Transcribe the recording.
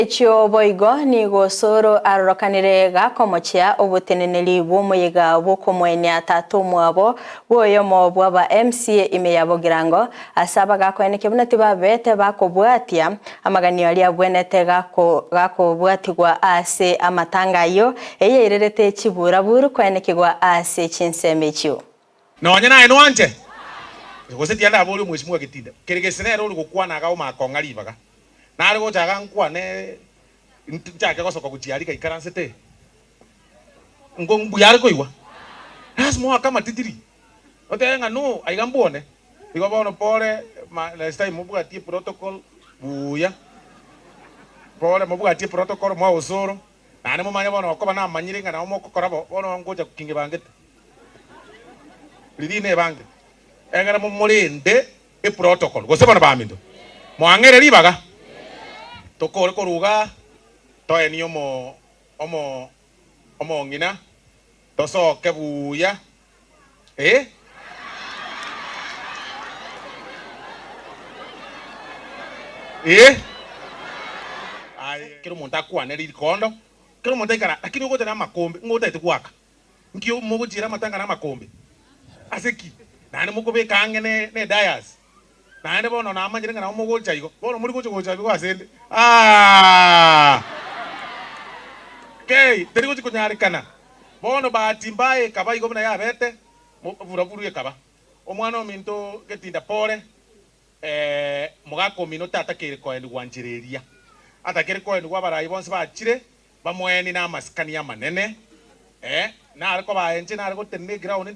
Echio boigo nigo Osoro arorokanire gakomochia oboteneneri bw'omoyega bw'okomoenia tata omwabo bw'oyomo bw'aba MCA ime ya Bogirango ase abagakoenekia buna tibabete bakobwatia amaganio aria abwenerete gakobwatigwa ase amatanga ayio, eyio yairerete chiburaburu koenekigwa ase chinsemo echio. Nonye naye nwanche, gose tiandaboria omwesimwa getinde, kere gese nere ore gokwana agaoma akong'a ribaga. Nare gocha agankwane nchake gosoka gochia aria gaikaransete, nko mbuya are koigwa. Lazima oake amatitiri, otebe ng'a no, aiga mbwone. Igo bono pore ma next time mobwatie protocol buya, pore mobwatie protocol mwa osoro, naende momanye bono okoba namanyire ng'a nabo mokokora bo, bono ngocha kingebangete. Riria nebange, egere momorende Eprotocol, gose bono baminto, moang'ere ribaga tokore koruga toenie omo omo omong'ina tosoke buya eh. Eh. Aye kera omonto akwane rikondo, kera omonto aikara lakini ogocha na amakombe ng'o otagete goaka. Nki mogochiera amatanga na amakombe? Ase ki? Naende mokobeka ang'e ne dais? Naende bono namanyire ng'a nabo mogocha igo, bono mori gocha gocha igo asende. Aah! Kei, teri gochi konyarekana. Bono bahati mbaya ekaba igo buna yabete, buraburu ekaba. Omwana ominto getinda pore, mogaka omino tatakeire koenigwa nchera eria. Atakeire koenigwa abarai bonsi bachire, Bamoenie namasikani amanene, ee, nare koba inche nare gotenena eground.